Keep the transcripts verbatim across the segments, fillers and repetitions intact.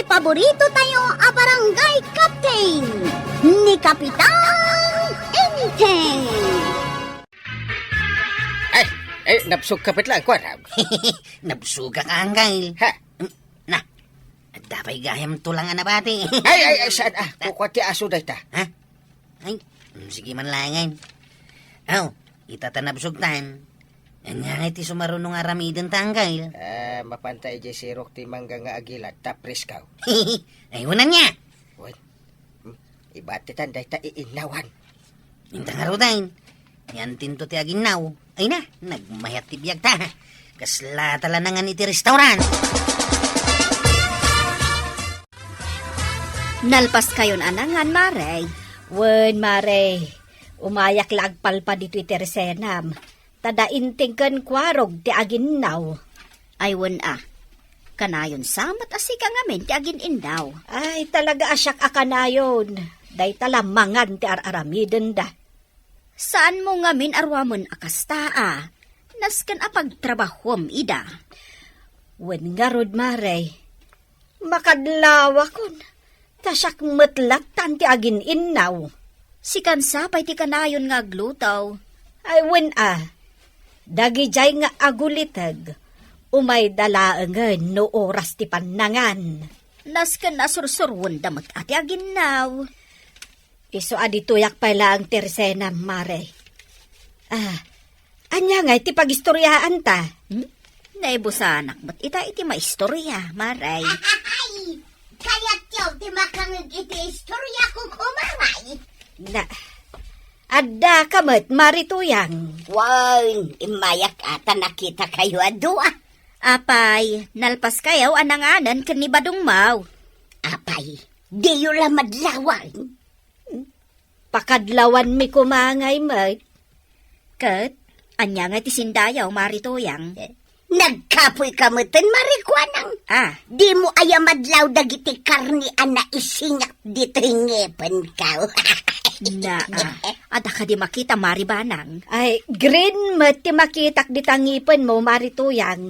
Paborito tayo a barangay captain, ni Kapitan Enteng. Ay, ay, nabsog ka met laeng, kuarog. Nabsogak, Angkel. Ha? Na, adda pay gayam tulang a nabati. Ay, ay, ay, saan, ah? Kukua ti aso dayta. Ha? Ay, mm, sige man laengen. Aw, ita ta nabsogtan. Ania ngay ti sumaruno nga aramidenta, Angkel? Ah, mapanta idiay sirok ti mangga nga agilad, ta presko. Ay, unanna. Wen, hmm, ibatitan dayta iinnawan. Inta ngaruden. Yan tinto ti aginnaw. Ay na, nagmayat ti biagta. Kasla ta la nangan iti restaurant. Nalpaskayon a nangan, Mare? Wen, Mare. Umayak la agpalpa ditoy tersenam. Ta da Enteng ken Kuarog ti aginnaw. Ay, wen a. Kanayon sa met a sika ngamin ti agin-innaw. Ay, talaga a siak a kanayon. Dayta la mangan ti ar-aramidenda. Saanmo ngamin a ruamen a kasta a. Nasken a pagtrabahom ida. Wen ngarud, Mare. Makadlawakon, ta siak met lattan ti agin-innaw. Sikan sa pay ti kanayon nga agluto. Ay, wen a, dagidiay nga aguliteg, umayda laengen no oras ti pannangan. Nasken a sursuruenda met a ti aginnaw. Isu a ditoyak pay laeng ti tersenam, Mare. Ah, ania ngay ti pagistoriaanta? Hmm? Naibusanak met ita iti maistoria, Mare. Ay, kayatyo ti makangeg iti istoriako, kumare? Na, addaka met, Mare Tuyang. Wen, immayak a ta nakitakayo a dua. Apay, nalpaskayo a nanganen ken ni Badongmo. Apay, diyo la madlawan. Pakadlawanmi koma ngay met. Ket, ania ngay ti sindayo, Mare Tuyang? Nagkapoyka meten, Mare Kuanang. Ah. Dimo aya madlaw dagiti karne a naisingak ditoy ngepenko. Na, ah. Adda kadi makita, Mare Banang? Ay, green met ti makitak dita ngepenmo, Mare Tuyang.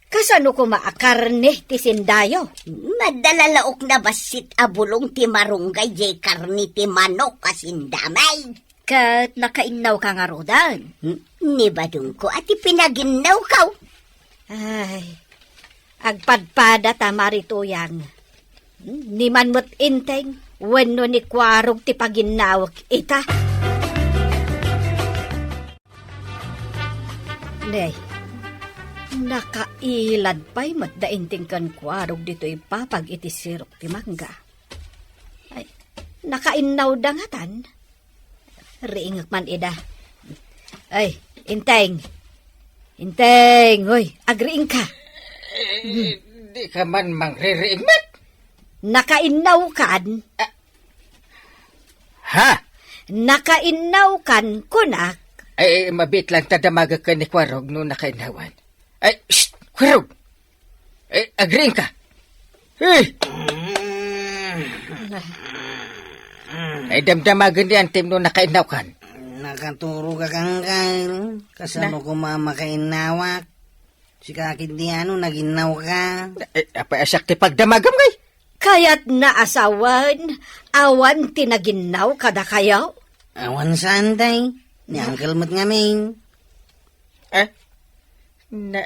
Kasano koma a karne ti sindayo? Madala la ukna bassit a bulong ti marunggay jay karne ti manok a sindamay. Ket nakainnawka ngaruden? Hmm, ni Badongko a ti pinaginnawko. Ay, agpadpada ta, Mare Tuyang. Hmm, ni man met Enteng wenno ni Kuarog ti paginnawek ita. Ne, nakailad pay met da Enteng ken Kuarog ditoy papag iti sirok ti mangga. Ay, nakainnawda ngatan. Riingek man ida. Ay, Enteng. Enteng, oy, agriingka. Eh, di ka man mangririing met? Nakainnawkan? Ah. Ha? Nakainnawkan, kunak. Ay, mabiit lang ta damagek ken ni Kuarog no nakainnawan. Ay, shh, Kuarog! Eh, agriingka. Eh! Ay, damdamagen ni Antem no nakainnaw kan. Nakaturog a kangkal. Kasano Na- koma makainnawak? Sika ketdi ano, naginnaw ka? Eh, apay a siak ti pagdamagam, ngay? Kayatna a sawen, awan ti naginnaw kadakayo? Awan saan, tay. Ni Uncle met ngamin. Eh? Na,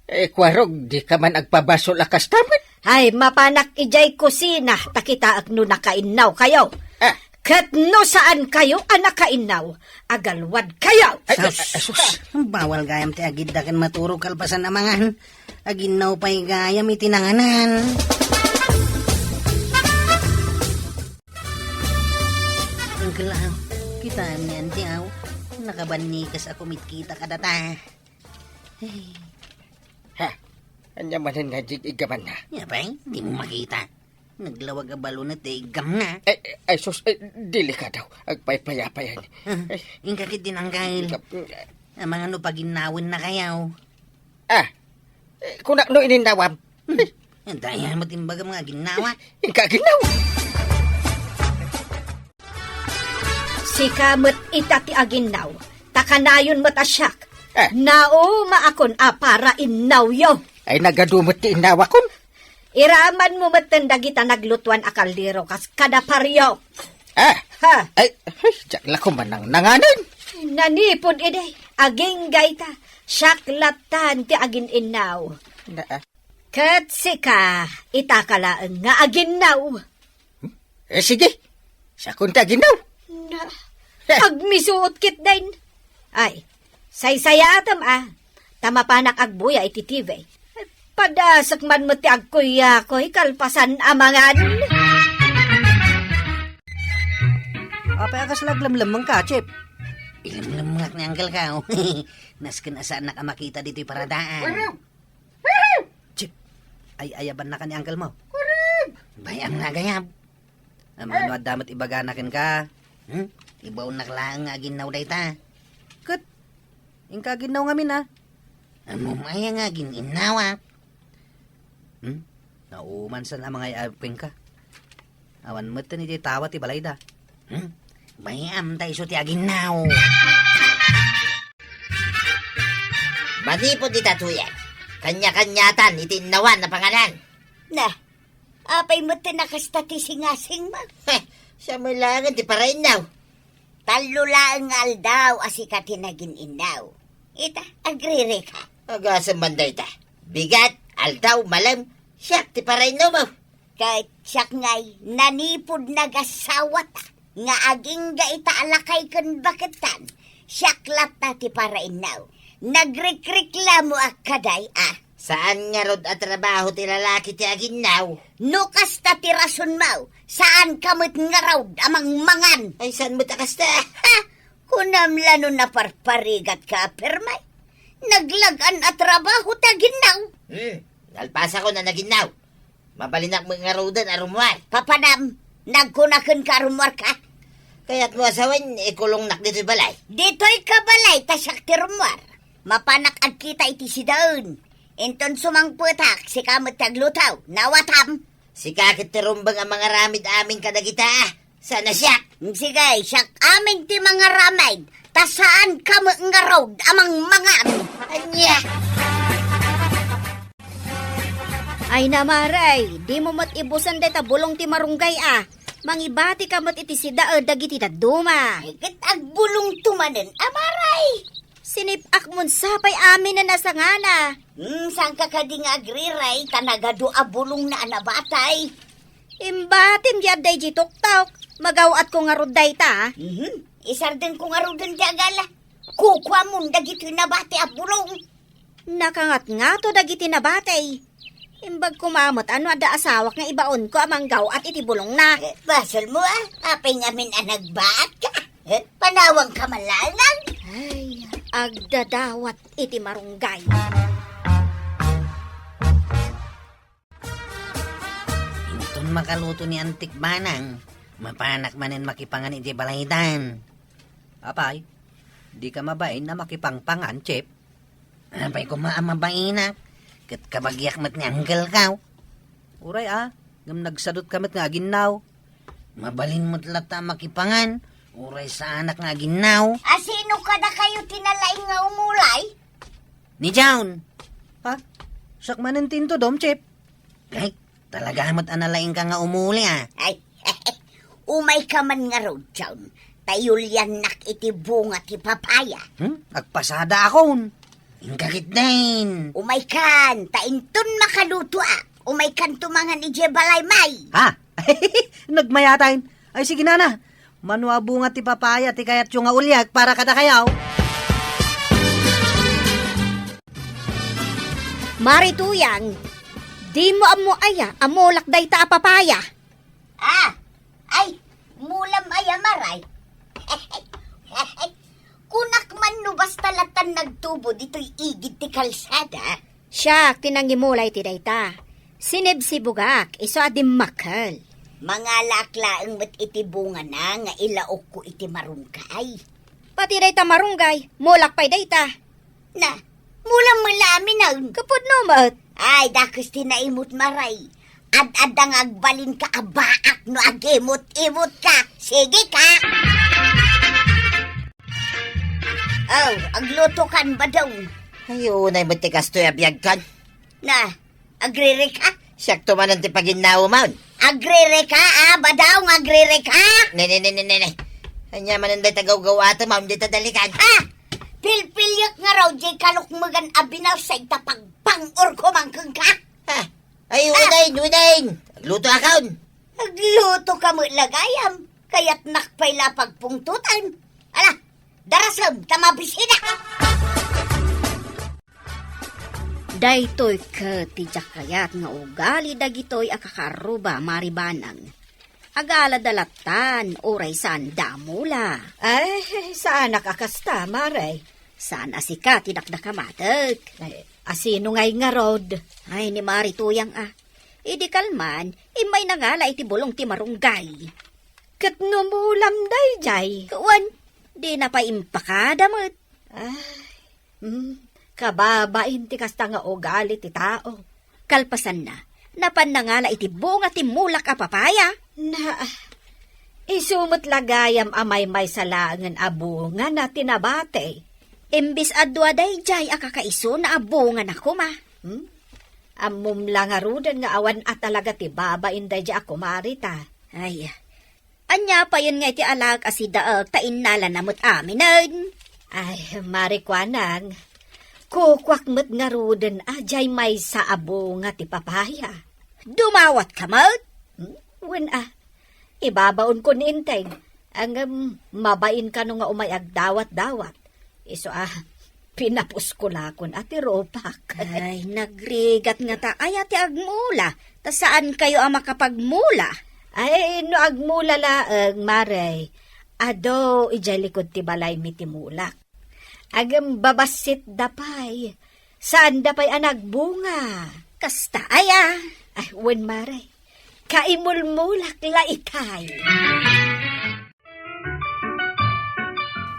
eh, Kuarog, di ka man agpabasol a kasta met? Ay, mapanak idiay kusina, ta kitaek no nakainnaw kayo. Ah. Ket no saan kayo a nakainnaw, agalwad kayo. Ay, sus, ay, sus. Bawal gayam ti agidda ken maturog kalpasan a mangan. Aginnaw pay gayam iti nanganan. Uncle, aw, kitaem ni Auntie, aw. Nakabannikas a kumitkita kadata. Ay. Ha? Ania manen nga jig-igamanna? Apay, di mo makita. Naglawag a balon ti iggamna. Ay, ay, sus, ay, delikado. Agpaypayapayan. Ah, Ay. Inka ket dinanggail. Inka- Amangan no paginnawen na kayaw. Ah, eh, kunak no ininnawam. Hmm. Anta aya met imbagam nga aginnawa? Inka aginnaw. Sika met ita ti aginnaw, ta kanayon met a siak. Eh. Naumaakon a parainnaw yo. Ay, nagadu met ti innawakon. Iramanmo metten dagita naglutuan a kaldero kas kada pariok. Ah! Ha? Ay, ay, diak la koma nangnanganen. Nanipud idi, agingga ita, siak lattan ti agin-innaw. Na, ah. Ket sika, itaka laeng nga aginnaw. Eh, sige. Siakon ti aginnaw. Na, agmisuot ketdin. Ay, saysayaatem a, ta mapanak agbuya iti T V. Padasek man met ti agkuyakuy kalpasan a mangan. Apay a kasla aglemlemmengka, Chip? Ilemlemmengak ni Uncle ka, oh. Nasken a saannak a makita ditoy paradaan. Chip, ay-ayabanna ka ni uncle mo. Bay-am nga agayab. Mano adda met ibagana kenka? Hmm? Ibaonnak laeng nga aginnaw dayta. Ket, inka aginnaw ngamin, a? Ammom aya nga agin-innawak? Hmm? Naumansan a mangay-ayab kenka. Awan metten iti tawa ti balayda. Hmm? Bay-am ta isu ti aginnaw. Manipud ita, Tuyang, kanya-kaniatan iti innawan a panganan. Na, apay metten a kasta ti singasingmo? Heh, siya met laengen ti parainnaw. Tallo laeng nga aldaw a sika ti nagin-innaw. Ita, agririka. Agasem man dayta. Bigat, aldaw, malem, siak ti parainnaw mo. Ket siak ngay, nanipud nagasawata nga agingga ita a lakay ken baketan, siak latta ti parainnaw. Nagrikriklamo a kaday a. Saan ngarud a trabaho ti lalaki ti aginnaw? No kasta ti rasonmo, saanka met ngarud a mangmangan. Ay, saan met a kasta? Ha? Kunam la no naparparigatka a permi? Naglag-an a trabaho ti aginnaw. Hmm, nalpasakon a naginnaw. Mabalinak met ngaruden a rummuar. Papanam, nagkuna kenka a rummuarka? Kayatmo a sawen, ikulongnak ditoy balay. Ditoyka balay, ta siak ti rummuar. Mapanak agkita iti sidaen. Inton sumangpetak, sika met ti agluto. Nawatam? Sika ket ti rumbeng a mangaramid amin kadagita. Saan a siak? Sige, siak amin ti mangaramid, ta saanka met ngarud a mangmangan. Ania? Ay na, Mare, dimo met ibusen dayta bulong ti marunggay a. Mangibatika met iti sidaed dagiti dadduma. Ay, ket agbulongto manen, a, Mare. Sinip-ak mon sapay aminen a sangana. Hmm, saanka kadi nga agriray, ta nagadu a bulongna a nabatay. Imbatim ti adda idiay tuktok, magaw-atko ngarud dayta. Mhm. Isardengko ngaruden ti agala. Kukuamon dagitoy nabati a bulong. Nakangatngato dagiti nabati. Imbag koma met a no adda asawak nga ibaonko a manggaw-at iti bulongna. Eh, basolmo, a. Apay ngamin a nagbaatka? Eh, panawangka man laeng. Ay, agdadawat iti marunggay. Inton makaluto ni Antik Banang, mapanak manen makipangan iti balaydan. Apay, dika mabain a makipangpangan, Chip? Apay koma a mabainak, ket kabagiak met ni uncle ka. Uray a, ngem nagsadutka met nga aginnaw. Mabalin met latta a makipangan, uray saanak nga aginnaw. A, sino kadakayo ti nalaing nga umulay? Ni John. Ha? Siak manen ti intudom, Chip. Ay, talaga met a nalaingka nga umuli, a. Ay, umayka man ngarud, John. Ta iuliannak iti bunga ti papaya. Hmm? Agpasada akon. Inka ketdin. Umaykan, ta inton makalutoak, umaykanto mangan idiay balay, may. Ha? Nagmayatan. Ay, sige, nana. Mano a bunga ti papaya ti kayatyo nga uliak para kadakayo? Mare Tuyang, dimo ammo aya a mulak dayta a papaya? Ah, ay, mulam aya, Mare? Kunak man no basta latan nagtubo ditoy igid ti kalsada. Siak ti nangimula iti dayta. Sinibsibugak, isu a dimmakkel. Mangalaak laeng met iti bungana nga ilaokko iti marunggay. Pati dayta marunggay, mulak pay dayta. Na, mulam met la aminen. Kapudno met. Ay, dakes ti naimut, Mare. Ad-adda nga agbalinka a baak no agimut-imutka. Sige ka. Oh, aglutokan, Badong. Ay, unay met ti kastoy a biagkan. Na, agririka? Siakto manen ti paginnawemon. Agririka, a, badaw nga agririka! Ne, ne, ne, ne, ne, ne. Ania manen dayta gawgawatem, a, dita dalikan. A! Pilpiliek ngarud diay kalukmegan a binalsag ta pagbang-orko man kenka. A! Ay, a! Unayen, unayen! Aglutoakon! Aglutoka met la gayam. Kayatnak pay la pagpungtotem. Ala, darasem ta mabisinak! Daytoy ket ti diak kayat nga ugali dagitoy a kakaarruba, Mari Banang. Agalada lattan, uray saan da a mula. Ay, saanak a kasta, Mare. Saan a sika ti dakdakamatek. Ay, a sino ngay ngarud? Ay, ni Mari Tuyang a. Idi kalman, immay nangala iti bulong ti marunggay. Ket no mulam daydiay? Wen, dina pay impakada met. Ay, mm, kababain ti kasta nga ugali ti tao. Kalpasanna, napan nangala iti bunga ti mulak a papaya. Na, isu met la gayam a maymaysa laengen a bungana ti nabati. Imbes a dua daydiay a kakaisuna a bungana koma. Hmm? Ammom la ngaruden nga awan a talaga ti babain daydiay a kumari ta. Ay, ania payen nga iti alaek a sidaek ta innalana met aminen? Ay, Mari Kuanang, kukuak met ngaruden a diay maysa a bunga ti papaya. Dumawatka met? Hmm? Wen a, ibabaonko ni Enteng. Ngem, mabain kano nga umay agdawat-dawat. Isu a, pinapusko lakon a ti rupak. Ay, nagrigat ngata aya ti agmula, ta saankayo a makapagmula. Ay, no agmula laeng, Mare, adu idiay likud ti balaymi ti mulak. Ngem babassit da pay. Saan da pay a nagbunga. Kasta aya? Ay, wen, Mare. Kaimulmulak la itay.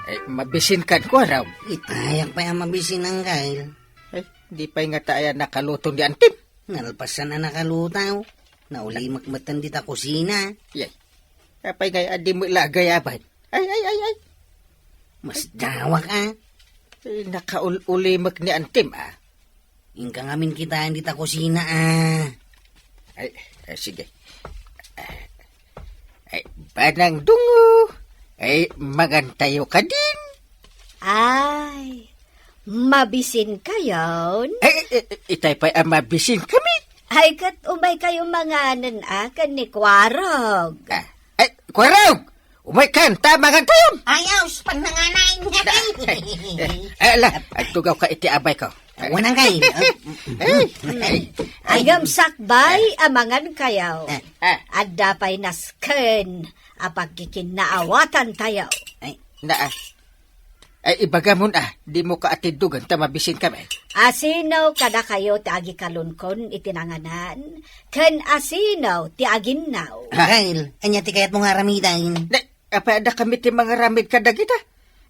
Ay, mabisinkan, Kuarog. Itayak pay a mabisin, Angkel. Ay, di pay ngata aya nakaluto ni Antim. Nalpasan a nakaluto. Naulimek metten dita kusina. Yay. Apay ngay a di met la agayaban? Ay, ay, ay, ay. Masdawak a. Eh, nakaul-ulimek ni Antim a. Inka ngamin kitaen dita kusina a. Ay, ay, sige. Ay, Banang Dungo. Ay, mangantayo kadin. Ay, mabisinkayon? Ay, ay, ay, itay pay a mabisinkami. Ay, ket umaykayo manganen a ken ni Kuarog. Ah, ay, Kuarog! Umaykan, ta mangantayon! Ayos, pannanganay! Ay, ala, agtugawka iti abayko. Wen, Angkel. Ay, ay, ay. Ngem sakbay a mangankayo. Ah. Adda pay nasken a pagkikinnaawatantayo. Ay. Na, ah. Ay, ibagamon a, dimo ka atiddogen ta mabisinkami. Asino kadakayo ti agikalonkon iti nanganan, ken asino ti aginnaw? Angkel, ania ti kayatmo nga aramiden? Ne, apay adda kami ti mangaramid kadagita?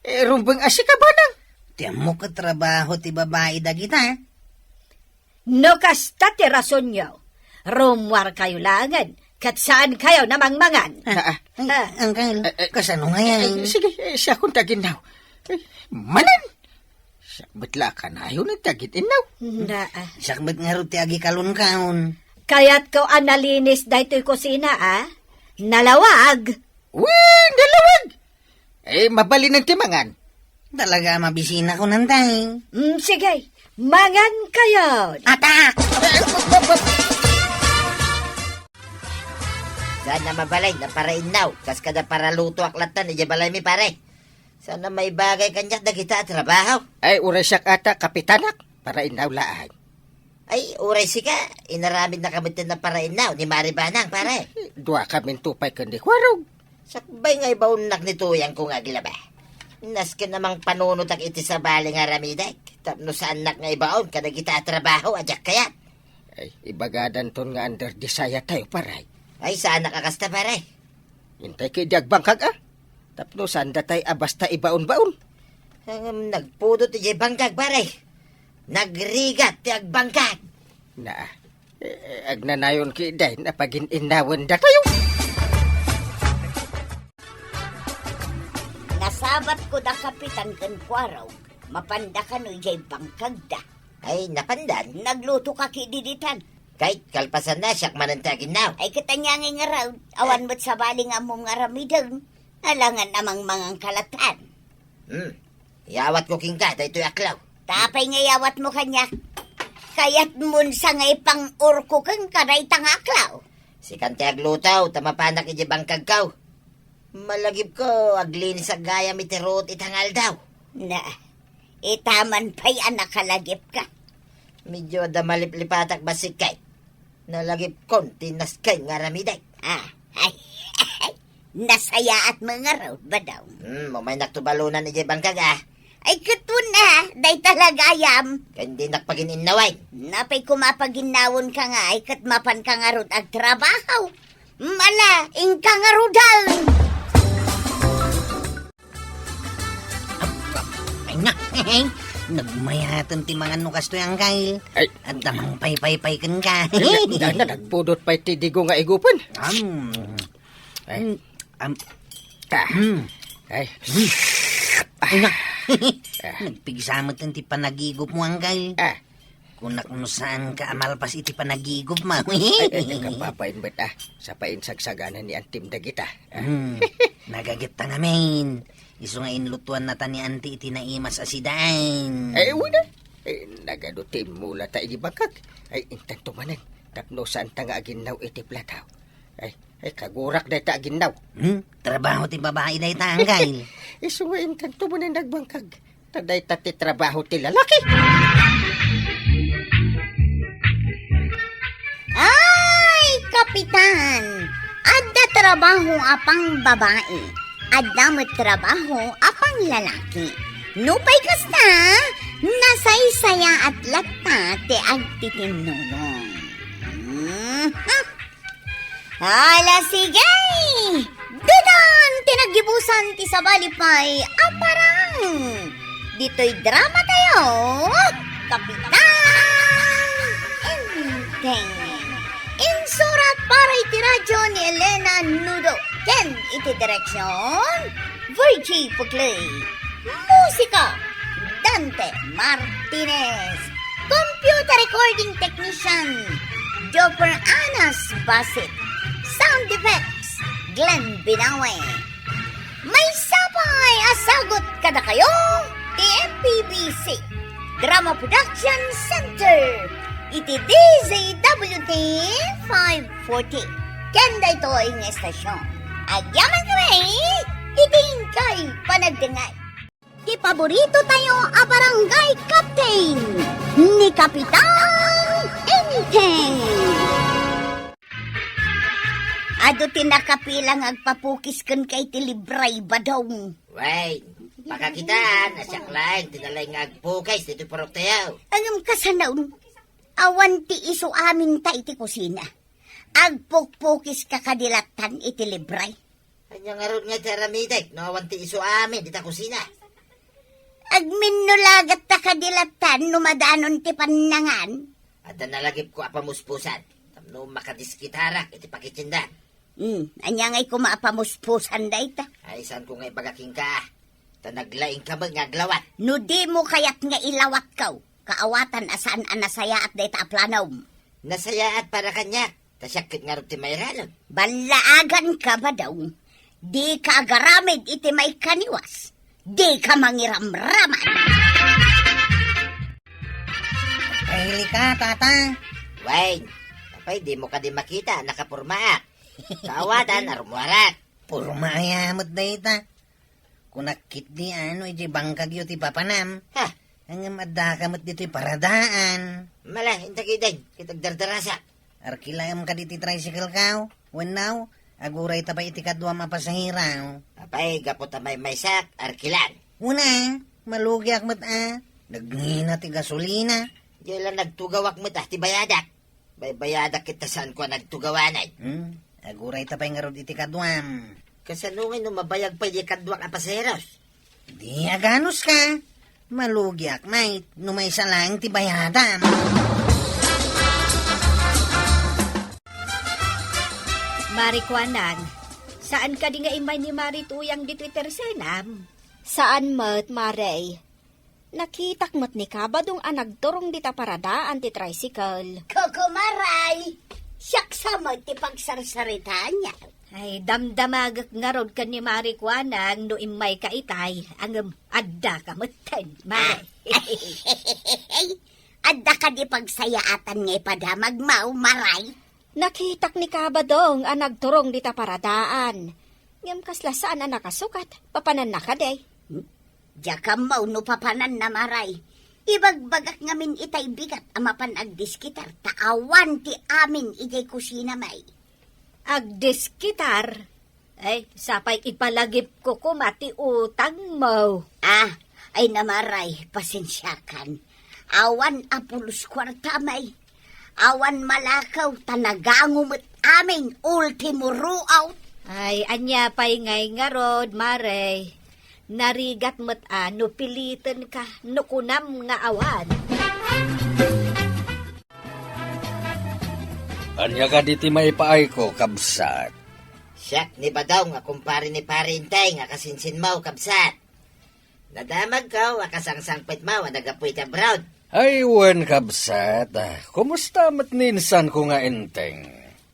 Eh, rumbeng a sika, Banang. Ti ammok a trabaho ti babai dagita. No kasta ti rasonyo, rummuarkayo laengen, ket saankayo a mangmangan. Ah, ah. Ay, ah. Angkel, eh, eh, kasano ngayen? Eh, sige, eh, siakon ti aginnaw. Eh, manen! Siak met la a kanayon ti agin-innaw. Na, ah. Siak met ngarud ti agikalonkon. Kayatko a nalinis daytoy kusina, a? Nalawag. Wen, nalawag! Eh, mabalinen ti mangan. Talaga a mabisinakon, Antay. Mm, sige, mangankayo. Atak! Saan a mabalin a parainnaw, kas kada paralutoak lattan idiay balaymi, pare. Saan a maibagay kaniak dagita a trabaho. Ay, uray siak ata, kapitanak, parainnaw laeng. Ay, uray sika, inaramidnaka met ti naparainnaw ni Mari Banang, pare. Duakaminto pay ken ni Kuarog. Sakbay nga ibaonnak ni tuyangko nga agilaba. Nasken a mangpanunotak iti sabali nga aramidek, tapno saannak nga ibaon kadagita a trabaho a diak kayat. Ay, ibagadanton nga under desire tayo, pare. Ay, saanak a kasta, pare. Intay ket di agbangkag, a? Tapno saan datay a basta ibaon-baon. Ngem nagpudot idiay bangkag, pare. Nagrigat ti agbangkag. Na, eh, agnanayon ket dayta a pagin-innawen datayo. Nasabatko da Kapitan ken Kuarog, mapanda kano idiay bangkagda. Ay, napandan? Naglutoka ket diditan. Kay, kalpasanna, siak manen ti aginnaw. Ay, ket ania ngay ngarud, awan met sabali nga ammom nga aramiden. Alangan a mangmangan ka latta. Hmm. Iyawatko kenka daytoy a aklaw. Ta apay nga iyawatmo kaniak? Kayatmon sa nga ipang-urko kenka dayta nga aklaw? Sikan ti agluto, ta mapanak idiay bangkagko. Malagipko, aglinis gayam iti ruot ita nga aldaw. Na, ita man pay a nakalagipka. Medyo adda maliplipatak bassit kay. Nalagipkon ti naskay nga aramidek. Ah, ay, nasayaat met ngarud, Badong. Hmm, umaynakto balonan idiay bangkag, ah. Ay, ket wen a, dayta la gayam. Ken dinak pagininnawen. Apay koma paginnawonka ngay, ket mapanka ngarud agtrabaho. Mala, inka ngaruden. Ay na, nagmayaten ti mangan no kastoy, Angkel. Ay. Adda mangpaypaypay kenka. Ay, na, na, nagpudot pay ti digo nga igupen. Am. Ay. Mm, am. Ah. Mm. Ay. Ay na. Ah. Nagpigsa met ti panagigupmo, Angkel. Ah. Kunak no saanka a malpas iti panagigupmo. Ay, ay, ay, kapapain met, ah. Sa painsagsaganay ni Antim dagita. Hmm. Nagagetta ngamin. Isu nga inlutuannata ni Anti iti naimas a sidaen. Ay, wen a. Ay, nagadu ti immulata iti bangkag. Ay, intanto manen. Tapno saanta nga aginnaw iti plataw. Ay, ay, kagurak dayta aginnaw. Hmm? Trabaho ti babai dayta, Angkel. Isu nga intanto manen agbangkag. Ta dayta ti trabaho ti lalaki. Ay, Kapitan! Adda trabaho a pangbabai. Adda met trabaho a panglalaki. Nupay kasta, nasaysayaat latta ti agtitinnulong. Mhm. Ala, sige! Ditan ti naggibusan ti sabali pay a parang ditoy drama tayo, Kapitan Enteng. Insurat para iti radyo ni Elena Nudo ken iti direksyon, Virgie Puclay. Musika, Dante Martinez. Computer recording technician, Joper Anas Basit. Sound effects, Glenn Binawe. Maysa pay a sagut kadakayo ti M P B C Drama Production Center iti D Z W T five forty. Ken daytoy nga estasyon, agyaman kami iti inkay panagdengngeg. Ti paborito tayo a barangay captain, ni Kapitan Enteng. Adu ti nakapila nga agpapukis kenka iti libray, Badong. Wen, pakakitaan a siak laeng ti nalaing nga agpukis ditoy purok tayo. Ngem kasano, awan ti isu aminta iti kusina. Agpukpukiska kadi lattan iti libray. Ania ngarud nga iti aramidek no awan ti isu amin dita kusina? Agminno la gatta kadi lattan no madanon ti pannangan. Adda nalagipko a pamuspusan tapno makadiskitarak iti pakitiendan. Hmm, ania ngay koma a pamuspusan dayta? Ay, saanko nga ibaga kenka. Ta naglaingka met nga aglawat. No dimo kayat nga ilawatko, kaawatan a saan a nasayaat dayta a planom. Nasayaat para kaniak, ta siak ket ngarud ti mairalem. Ballaaganka, Badong. Dika agaramid iti maikaniwas. Dika mangiramraman. Pahilika, tata. Wen, apay dimo kadi makita a nakapormaak? Kaawatan a rummuarak. Porma aya met dayta. Kunak ketdi a no idiay bangkagyo ti papanam. Ha? Ngem addaka met ditoy paradaan. Mala, inta ketdin, ket agdardarasak. Arkilaem kadi ti tricycle-ko? Wenno, agurayta pay iti kaduam a pasahero. Apay, gapu ta maymaysak, arkilan. Wen a, malugiak met a. Nagngina ti gasolina. Diay la nagtugawak met a ti bayadak. Baybayadak ket ta saanko a nagtugawanay. Hmm? Agurayta pay ngarud iti kaduam. Kasano ngay no mabayag pay diay kaduak a pasaheros? Di aganuska. Malugiak met no maysa laeng ti bayadam. Mari Kuanang, saan kadi nga immay ni Mari Tuyang ditoy tersenam? Saan met, Mari. Nakitak met ni Kabadong a nagturong dita paradaan ti tricycle. Kukumaray, siak sa met ti pagsarsaritaanyo. Ay, damdamagek ngarud ken ni Mari Kuanang no immayka itay, ngem adda ka metten, Mari. Ah. Adda kadi pagsayaatan nga ipadamagmo, Maray? Nakitak ni Kabadong a nagturong dita paradaan. Ngem kasla saan a nakasukat, papananna kadi? Hmm? Diak ammo no papananna, Maray. Ibagbagak ngamin itay bigat a mapan agdiskitar ta awan ti amin idiay kusina, May. Agdiskitar? Ay, sapay ipalagipko koma ti utangmo. Ah, ay na, Maray, pasensiakan. Awan a pulos kuarta, May. Awan malakaw ta nagango met amin, ultimo ruot. Ay, ania pay ngay ngarud, Mare? Narigat met a no pilitenka, no kunam nga awan. Ania kadi ti maipaayko, kabsat? Siak ni Badong a kumpare ni Pare Enteng a kasinsinmo, kabsat. Nadamagko a kasangsangpetmo a naggapu iti abroad. Ay, wen, kabsat. Ah, kumusta met ni insanko nga Enteng?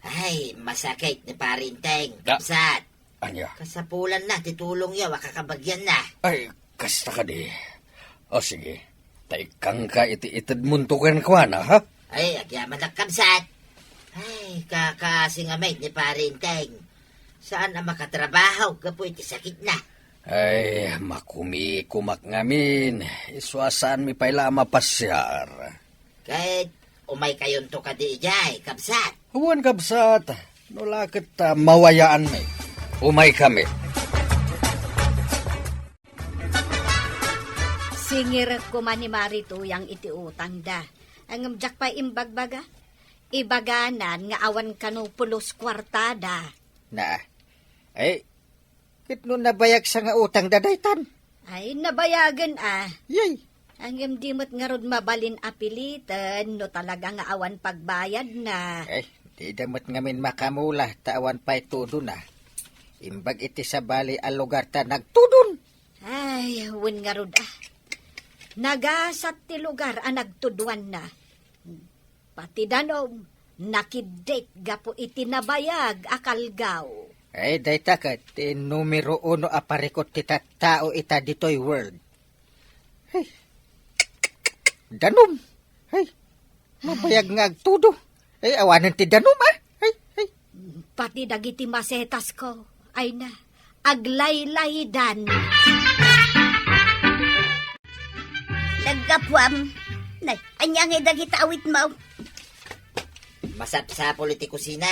Ay, masakit ni Pare Enteng, Da- kabsat. Ania? Kasapulanna ti tulongyo a kakabagianna. Ay, kasta kadi. O, sige. Ta ikkangka iti itedmonto kenkuana, ha? Ay, agyamanak, kabsat. Ay, kakaasi nga met ni Pare Enteng. Saan a makatrabaho gapu iti sakitna. Ay, makumikomak ngamin. Isu a saanmi pay la a mapasiar. Ket umaykayonto kadi idiay, kabsat? Wen, kabsat. No la ket, ah, mawayaanmi. Umaykami. Singirek koma ni Mari Tuyang iti utangda. Ngem diak pay imbagbaga. Ibaganan nga awan kano pulos kuartada. Na, ay, ket no nabayagsa nga utangda daytan? Ay, nabayagen a. Yay! Ngem di met ngarud mabalin a piliten no talaga nga awan pagbayadna. Ay, dida met ngamin makamula ta awan pay tudona. Imbag iti sabali a lugar ta nagtudon. Ay, wen ngarud a. Nagasat ti lugar a nagtuduanna. Pati danum, nakiddit gapu iti nabayag a kalgaw. Ay, dayta ket ti numero uno a parikut ti tattao ita ditoy world. Ay, danum. Ay, mabayag nga agtudo. Ay, awanen ti danum, ah. Ay, ay. Pati dagiti masetasko, ay na, aglaylaydan. Naggapuam. Nay, ania ngay dagiti awitmo? Masapsapul iti kusina.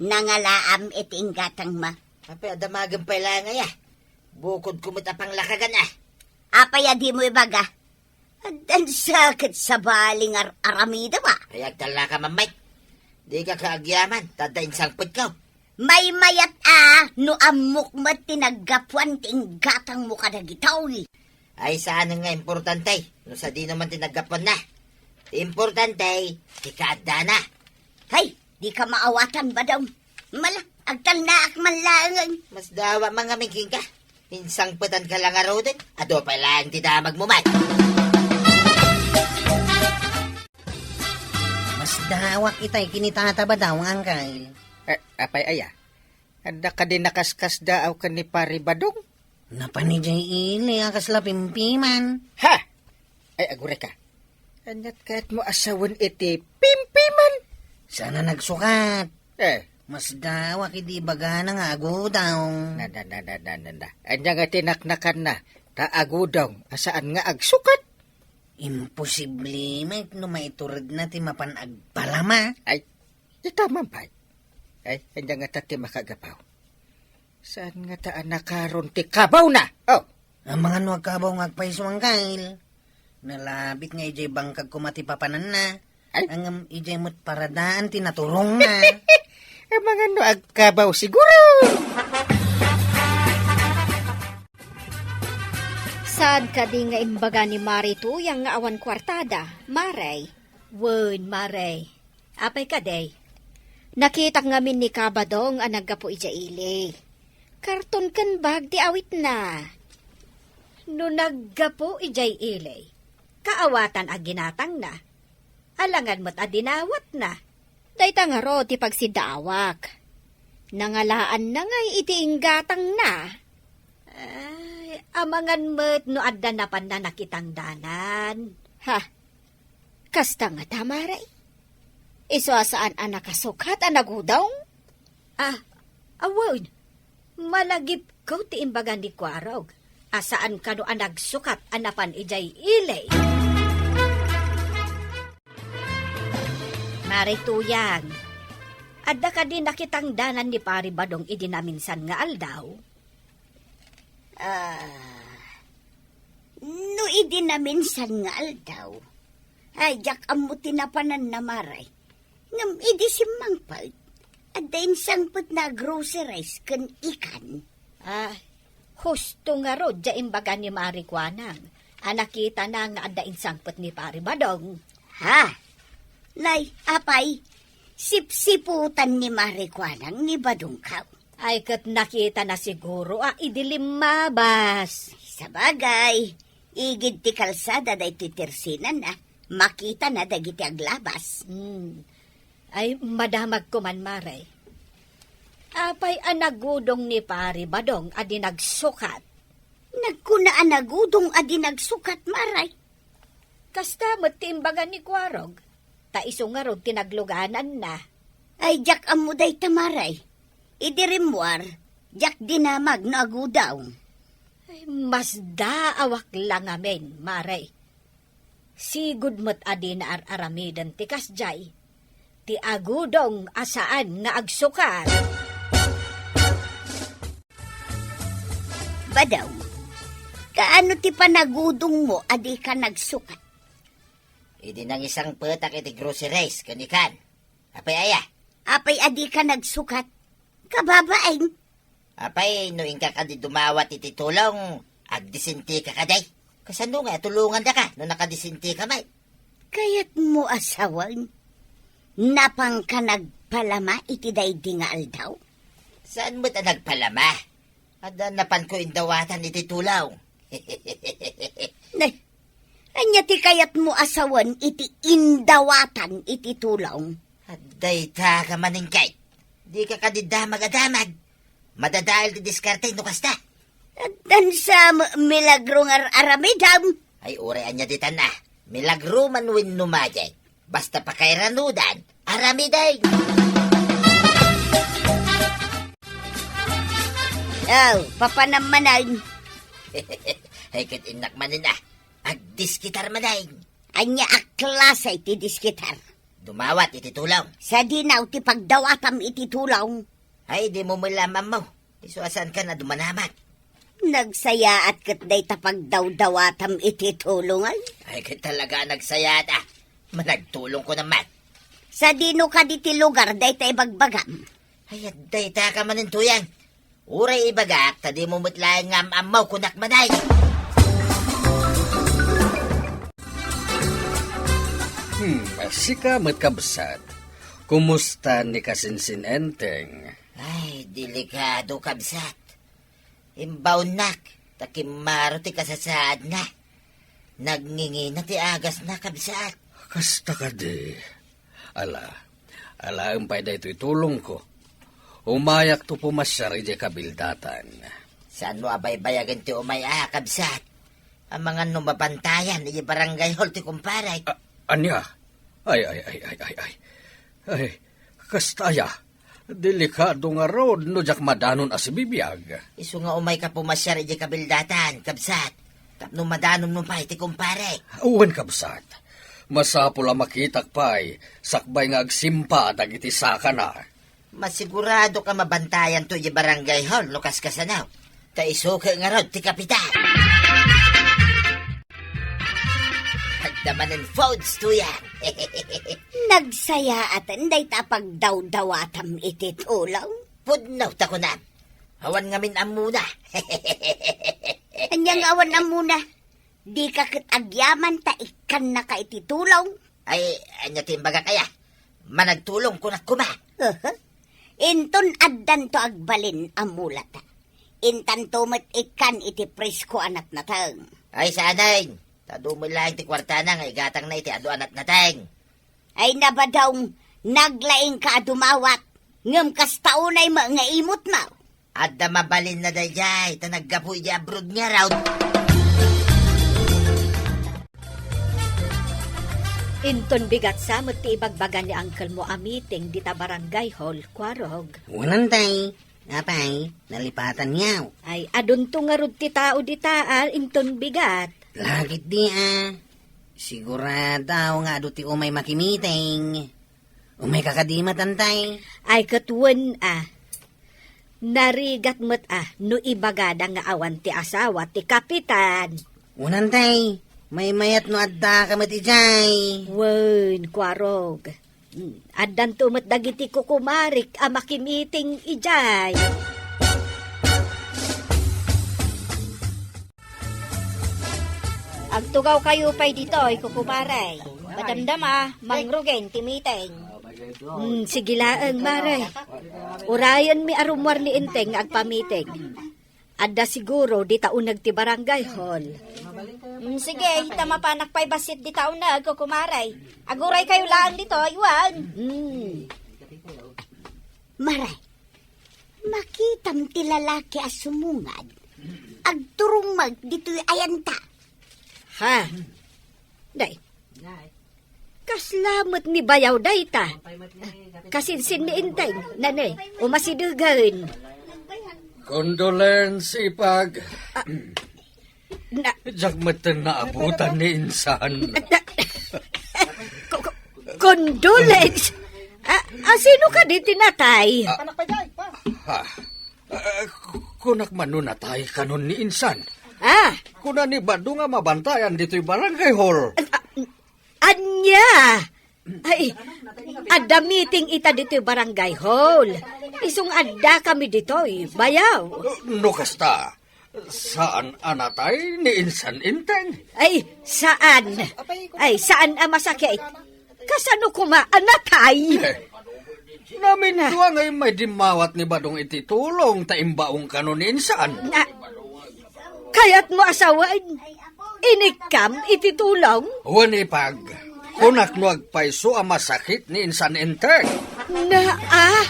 Nangalaam iti inggatangmo. Apay, adda magen pay la ngay a. Bukodko met a panglakagan a. Apay a dimo ibaga? Addan sa ket sabali nga ar-aramidem a. Ay, agtallaka, Mammay. Dika kaagyaman, ta adda insangpetko. Maymayat a, no ammok met ti naggapuan ti inggatangmo kadagitoy. Ay, saan nga importante, no sadino man ti naggapuanna. Ti importante, ti kaaddana. Hay, dika maawatan, Badong. Mala, agtalnaak man laeng. Masdawa man ngamin kenka. Insangpetanka la ngaruden, adu pay laeng ti damagmo met. Masdawak itay ken ni Tata Badong, Angkel. Eh, apay aya? Adda kadi nakaskasdaaw ken ni Pari Badong? Napan idiay ili a kasla pimpiman. Ha! Ay, agurayka. Ania't kayatmo a sawen iti pimpiman? Saan a nagsukat. Eh. Masdawak idi ibagana nga agudong. Na, na, na, na, na, na, na. Ania nga tinaknakanna ta agudong a saan nga agsukat? Imposible met no maituredna ti mapan agpalama. Ay, ita man pay. Ay, ania ngata ti makagabaw? Saan ngata a nakaron ti kabawna? Oh. Amangan no agkabaw nga agpayso, Angkel. Nalabit nga idiay bangkag koma ti papananna. Ay. Ngem idiay met paradaan ti naturongna. Amangan no agkabaw siguro. Saan kadi nga imbaga ni Mari Tuyang nga awan kuartada, Mare? Wen, Mare. Apay kadi? Nakitak ngamin ni Kabadong a naggapu idiay ili. Karton ken bag ti awitna. No naggapu idiay ili, kaawatan a ginatangna. Alangan met a dinawatna. Dayta ngarud ti pagsiddaawak. Nangalaanna ngay iti inggatangna. Ay, amangan met no adda napanna nakitang danan. Ha? Kasta ngata, Mare? Isu a saan a nakasukat a nagudong? Ah, awan. Malagipko ti imbaga ni Kuarog a saan kano a nagsukat a napan idiay ili. Mare Tuyang, adda kadi nakitang danan ni Pari Badong idi naminsan nga aldaw? Ah, no idi naminsan nga aldaw, ay, diak ammo ti napananna, Mare. Ngem idi simmangpet, adda insangpetna a groceries ken ikan. Ah, husto ngarud diay imbaga ni Mari Kuanang a nakitana nga adda insangpet ni Pari Badong. Ha? Nay, apay, sipsiputan ni Mari Kuanang ni Badongko. Ay, ket nakitana siguro a idi limmabas. Sabagay, igid ti kalsada daytoy tersinana, makitana dagiti aglabas. Hmm. Ay, madamagko man, Mare. Apay a nagudong ni Pari Badong a di nagsukat? Nagkuna a nagudong a di nagsukat, Mare. Kasta met ti imbaga ni Kuarog, ta isu ngarud ti naglugananna. Ay, diak ammo dayta, Mare. Idi rimmuar, diak dinamag no agudong. Ay, masdaawak la ngamin, Mare. Sigud met a dina ar-aramiden ti kasdiay, ti agudong a saan nga agsukat. Badong, kaano ti panagudongmo a dika nagsukat? Idi nangisangpetak iti groceries ken ikan. Apay aya? Apay a dika nagsukat? Kababain. Apay, no inka kadi dumawat iti tulong, agdisintika kadi. Kasano nga tulongandaka no nakadisintika met? Kayatmo a sawen, napanka nagpalama iti daydi nga aldaw? Saan met a nagpalama? Adda napanko indawatan iti tulong. Nay, ania ti kayatmo a sawen iti indawatan iti tulong? Dayta ka manen kay. Dika kadi damag a damag. Madadael ti diskarte no kasta. Addan sa m-, milagro nga ar-aramidam. Ay, uray ania ditan a. Milagro man wenno magic. Basta pakairanudan, aramiden. Aw, papanam manen. Ay, ket innak manen a. Agdiskitar manen. Ania a klase ti diskitar? Dumawat iti tulong. Sadino ti pagdawatam iti tulong? Ay, dimo met la ammo. Isu a saankan a dumanamat. Nagsayaat ket dayta pagdawdawatam iti tulong, ay. Ay, ket talaga a nagsayaat a. Managtulongko naman. Sadino kadi ti lugar dayta ibagbagam? Ay, dayta ka manen, Tuyang. Uray ibagak, ta dimo met laeng nga am-ammo, kunak manen. Hmm, sika met, kabsat. Kumusta ni Kasinsin Enteng? Ay, delikado, kabsat. Imbaonnak, ta kimmaro ti kasasaadna. Nagngingina ti agasna, kabsat. Kasta kadi. Ala, alaem pay daytoy tulongko. Umayakto pumasiar idiay kabildatan. Saanmo a baybayagen ti umay a, kabsat? Amangan no mabantayan idiay barangay hall ti kumparek. A-, ania? Ay, ay, ay, ay, ay, ay. Ay, kasta aya. Delikado ngarud no diak madanon a sibibiag. Isu nga umayka pumasiar idiay kabildatan, kabsat. Tapno madanonmo pay ti kumparek. Wen, kabsat. Masapul a makitak pay, sakbay nga agsimpa dagiti sakana. Masigurado ka mabantayanto idiay barangay hall no kaskasano. Ta isu ket ngarud ti kapitan. Adda manen foods, Tuyang. Nagsayaaten dayta a pagdawdawatam iti tulong. Pudno ta kunam. Awan ngamin ammona. Ania nga awan ammona? Dika ket agyaman ta ikkannaka iti tulong? Ay, ania ti imbagak aya? Managtulong kunak koma. Aha. Inton addanto agbalin a mulata, intanto met ikkan iti presko a natnateng. Ay, saanen. Ta dumo laeng ti kuartana nga igatangna iti adu a natnateng. Ay, nabadong, naglaingka a dumawat, ngem kasta unay met nga imutmo. Adda mabalinna daydiay, ta naggapu idiay abroad ngarud. Inton bigat sa met ti ibagbaga ni uncle mo a meeting dita barangay hall, Kuarog. Wen, tay. Apay, nalipatan yaw. Ay, adunto ngarud ti tao dita, a, inton bigat. Lagit di, a. Sigurado nga adu ti umay makimiting. Umay ka kadi met, tay. Ay, ket wen, a. Narigat met, a, no ibagada nga awan ti asawa ti kapitan. Wen, tay, maymayat no adda ka met idiay. Wen, Kuarog. Hmm, addanto met dagiti kukumarik a makimiting idiay. Agtugawkayo pay ditoy, kukumare. Madamdama, mangrugen ti meeting. Hmm, sige laeng, mare. Urayenmi a rummuar ni Enteng nga agpamiting. Adda siguro dita uneg ti barangay hall. Mm, sige, ta mapanak pay bassit dita uneg, kukumare. Aguraykayo laeng ditoy, wen. Mm. Mare, makitam ti lalaki a sumungad. Agturong met ditoy ayanta. Ha? Day. Kasla met ni bayaw dayta. Kasinsin ni Enteng, nane, umasidegen. Condolence, Ipag. Na- Diak met naabutan ni insan. Na- ko- ko- Condolence? A, a, sino kadi ti natay? Ah, ah, kunak man no natay kanon ni insan. Ah. Kuna ni Bado nga mabantayan ditoy barangay hall. Ah, ah, Ania? Ay, adda meeting ita ditoy barangay hall. Isu nga adda kami ditoy, bayaw. No kasta, saan a natay ni insan Enteng? Ay, saan. Ay, saan a masakit. Kasano koma a natay? Eh, namintua nga immay dimmawat ni Badong iti tulong ta imbaong kanon ni insan. Na, kayatmo a sawen? Inikkam iti tulong? Wen, Ipag, kunak no agpayso a masakit ni insan Enteng. Na, ah?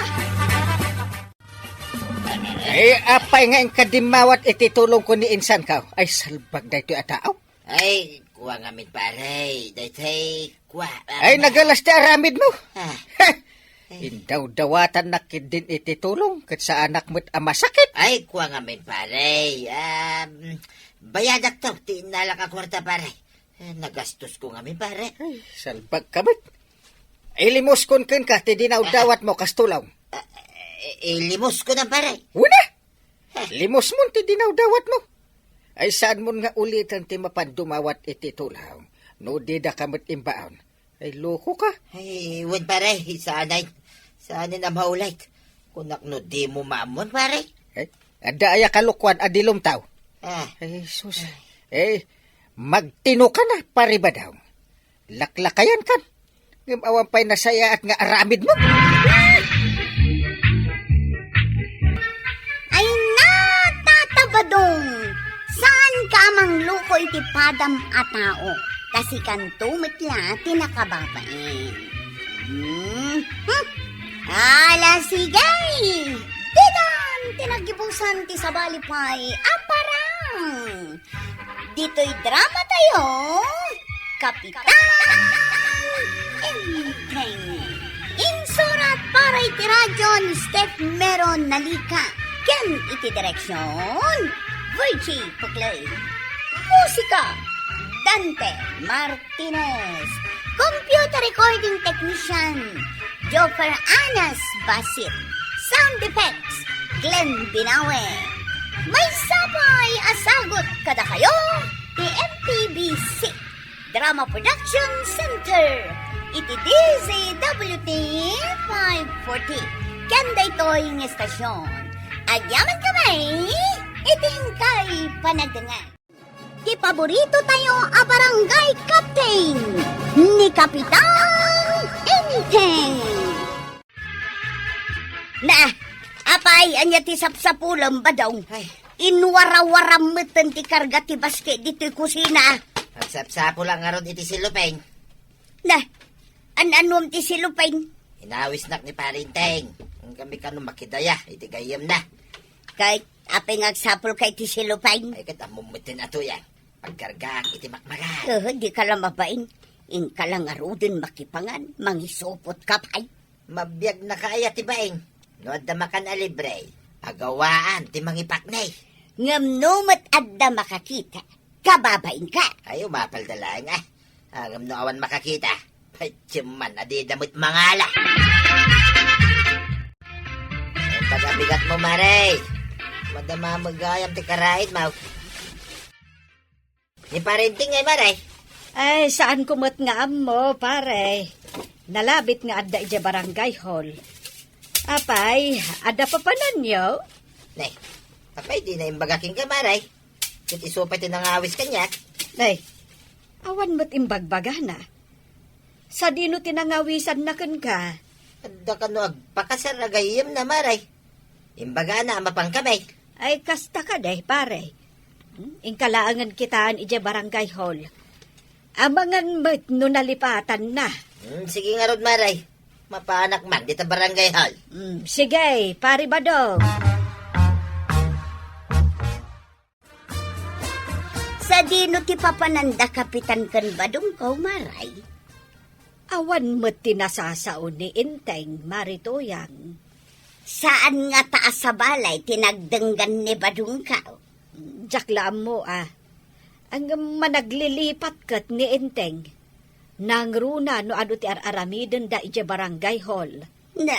Ay, apay nga inka dimmawat iti tulongko ni insanko? Ay, salbag daytoy a tao. Ay, kua ngamin, pare. Daytoy, kua, ah, Ay, nagalas ti aramidmo. Ah. Heh! Ay. Indawdawatannak ketdin iti tulong, ket saanak met a masakit. Ay, kua ngamin, pare. Um, bayadakto ti innalak a kuarta, pare. Eh, nagastosko ngamin, pare. Ay, salbagka met. Ilimuskon kenka ti dinawdawatmo kas tulong. Ah, eh, ilimuskon, pare. Wen a! Limusmon ti dinawdawatmo. Ay, saanmon nga uliten ti mapan dumawat iti tulong no didaka met imbaon. Ay, lokoka. Ay, wen, pare, saanen. Saanen a maulit. Kunak no dimo maammon, pare. Eh, adda aya kalokoan a dilumtaw? Ah. Ay, sus. Eh, magtinokan a, pare Badong. Laklakayankan. Ngem awan pay nasayaat nga aramidmo. Ay, nata, Tata Badong, saanka a mangloko iti padam a tao, ta sikanto met la ti nakababain. Hmm? Hmm? Ala, sige! Ditan ti nagibusan ti sabali pay a parang! Ditoy drama tayo, Kapitan Enteng. Insurat para iti radyo ni Steph Meron Nalika, ken iti direksyon, Virgie Puclay. Musika, Dante Martinez. Computer recording technician, Joffer Anas Basit. Sound effects, Glenn Binawe. Maysa pay a sagut kadakayo ti M P B C Drama Production Center iti D Z W T five forty. Ken daytoy nga estasyon, agyamankami iti inkay panagdengngeg. Ti paborito tayo a barangay captain, ni Kapitan Enteng. Na, apay, ania ti sapsapulem, Badong? Ay, Inwarawaram metten ti karga ti basket ditoy kusina. Agsapsapulak ngarud iti sellophane. Na, an-anuam ti sellophane? Inawisnak ni Pare Enteng. Ngem kano makidaya iti gayyemna. Ket apay nga agsapulka iti sellophane? Ay, ket ammom metten a tuyan. Pagkargaak iti makmakan. Eh, dika la mabain. Inka la ngaruden makipangan, mangisupot ka pay. Mabiagnaka aya ti bain? No adda makan a libre, agawaan ti mangipakni. Ngem no met adda makakita, kababainka. Ay, umapalda laeng, ah. Ah, ngem no awan makakita, patiem man a dida met mangala. Ay, pagabigat mo, Mare. Madama met gayam ti karaid mo. Ni Pare Enteng ngay, Mare? Ay, saanko met nga ammo, pare. Nalabit nga adda idiay barangay hall. Apay, adda papananyo? Ne, apay dina imbaga kenka, Mare? Ket isu pay ti nangawis kaniak. Nay, awan met imbagbagana. Sadino ti nangawisanna kenka? Adda kano agpakasar a gayyemna, Mare? Imbagana a mapankami. Ay, kasta kadi, pare. Hmm, inka laengen kitaen idiay barangay hall. Amangan met no nalipatanna. Hmm, sige ngarud, Mare. Mapanak man dita barangay hall. Hmm, sige, Pare Badong. Sadino ti papananda, Kapitan, ken Badongko, Mare? Awan met ti nasasao ni Enteng, Mare Tuyang. Saan ngata a sabali ti nagdenggan ni Badongko? Diak la ammo, a. Ngem managlilipat ket ni Enteng. Nangruna no adu ti ar-aramidenda idiay barangay hall. Na,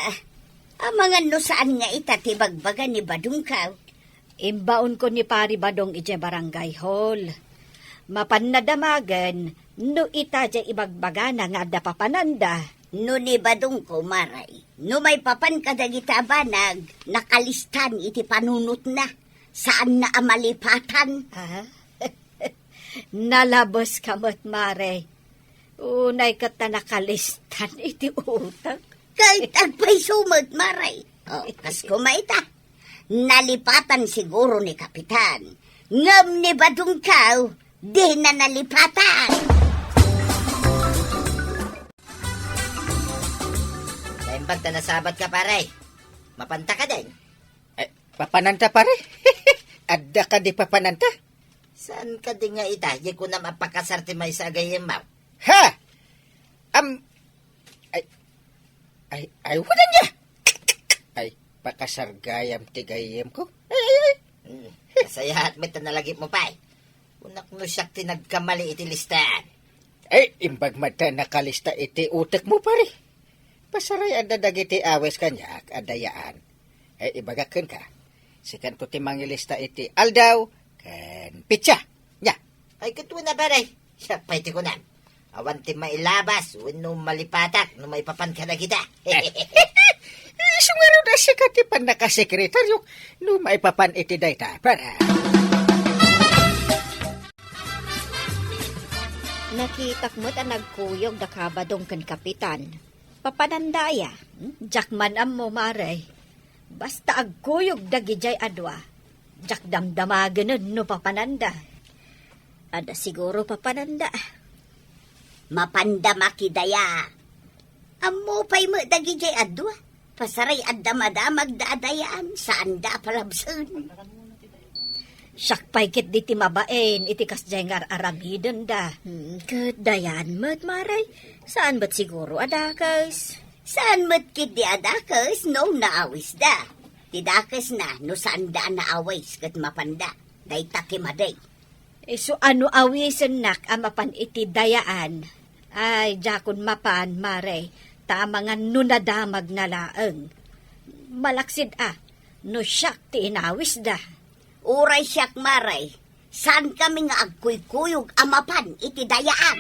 amangan no saan nga ita ti bagbaga ni Badongko. Imbaonko ni Pare Badong idiay barangay hall. Mapanna damagen no ita diay ibagbagana nga adda papananda. No ni Badongko, Mare, no maipapan kadagita a banag, nakalistan iti panunotna. Saanna a malipatan. Ah? Nalabeska met, Mare. Unay ket ta nakalistan iti utek. Ket agpayso met, Mare. O, kas koma ita. Nalipatan siguro ni Kapitan. Ngem ni Badongko, dina nalipatan. Naimbag ta nasabat ka, pare. Mapanta ka din? Eh, papananta, pare? Adda kadi papananta? Saan kadi nga ita, di kunam a pakasar ti maysa a gayyemmo? Ha? Am, ay, ay, ay, wadanya! Ay, pakasar gayam ti gayyemko? Ay, ay, ay. Hmm, nasayaat met ta nalagipmo pay. Kunak no siak ti nagkamali iti listaan. Ay, imbag met ta nakalista iti utekmo, pare. Pasaray adda dagiti awis kaniak a dayaan. Ay, ibagak kenka. Sikanto ti mangilista iti aldaw ken petsa. Nya. Ay, ket wen a, pare. Siak pay ti kunam. Awan ti mailabas wenno malipatak no maipapan kadagita. Eh, isu ngarud a sika ti pannakasekretario no maipapan iti dayta, pare. Nakitak met a nagkuyog da Kabadong ken Kapitan. Papananda aya? Hmm? Diak man ammo, Mare. Basta agkuyog dagidiay a dua, diak damdamagen no papananda. Adda siguro papananda. Mapanda makidaya. Ammo pay met dagidiay a dua. Pasaray adda madamagda a dayaan, saanda a palabsen. Siak pay ketdi ti mabain iti kasdiay nga ar-aramidenda. Hmm, ket dayaan met, Mare. Saan met siguro a dakes? Saan met ketdi a dakes no naawisda? Ti dakesna no saanda a naawis ket mapanda. Dayta ti madi. Isu a no awisennak a mapan iti dayaan, ay, diakon mapan, Mare, ta amangan no nadamagna laeng. Malaksid a, no siak ti inawisda. Uray siak, Mare, saankami nga agkuykuyog a mapan iti dayaan.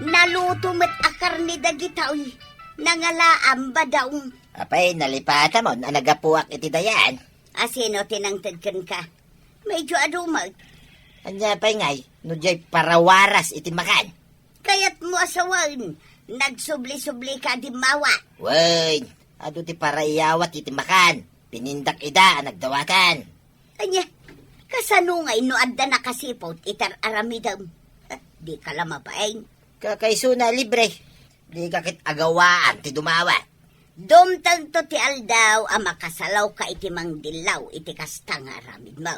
Naluto met a karne dagitoy, nangalaam, Badong. Apay, nalipatamon a naggapuak iti dayaan? A sino ti nangted kenka? Medyo adu met. Ania pay ngay, no diay parawaras iti makan? Kayatmo a sawen, nagsubli-sublika a dimmawa. Wen, adu ti paraiyawat iti makan. Pinindak ida a nagdawakan. Ania, kasano ngay no adda nakasiput iti ar-aramidem? Dika la mabain. Kakaisuna a libre. Dika ket agawaan ti dumawa. Dumtengto ti aldaw a makasalawka iti mangdillaw iti kasta nga aramidmo.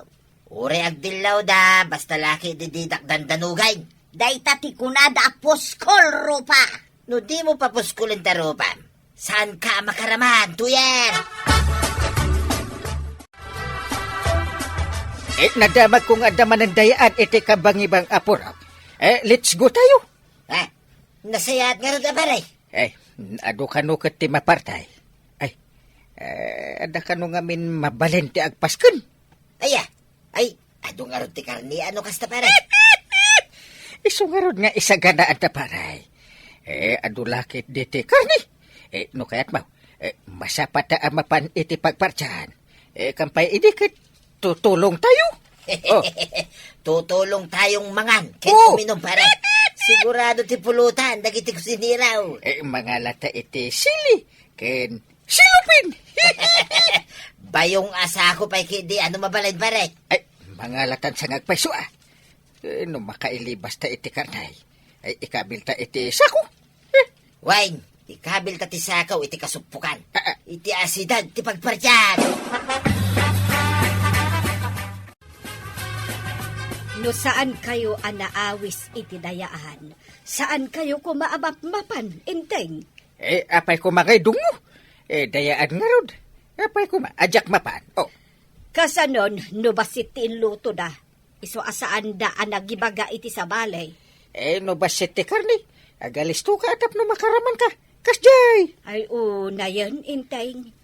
Uray agdillawda, basta la ket dididak dandanugen. Dayta ti kunada a puskol, Rupa. No dimo papuskulen ta Rupam, saanka a makaraman, tuyen! Eh, nadamagko nga adda manen dayaan iti kabangibang a purok. Eh, let's go tayo. Ha? Nasayaat ngarud a, pare? Eh, adu kano ket ti mapartay. Ay, eh, adda kano ngamin mabalin ti agpasken? Aya, ay, adu ngarud ti karne a no kasta, pare? Isu ngarud nga isaganaanda, pare. Eh, adu la ket diti karne. Eh, no kayatmo, eh, masapata a mapan iti pagpartian. Eh, kampay idi ket tutulong tayo. Oh. Tutulong tayong mangan ken Oo. uminom, pare. Sigurado ti pulutan dagiti kusinera. Eh, mangalata iti sili ken silupin. Bayong a sako pay ket di ano mabalin, pare. Ay, mangalatan sa ngagpayso, ah. Eh, no makailibas ta iti karne, ay ikabil ta iti sako. Eh. Wen, ikabil ta ti sako iti kasuppukan. Ah, ah. Iti asidad ti pagpartian. No saan kayo a naawis iti dayaan, saan kayo koma a mapmapan, Enteng? Eh, apay koma ngay dungo? Eh, dayaan ngarud. Apay koma, a diak mapan. Oh. Kasanon, no bassit ti inlutoda? Isu a saanda a nagibaga iti sabali. Eh, no bassit ti karne, agalistoka a tapno makaramanka. Kasdiay! Ay, unayen, Enteng.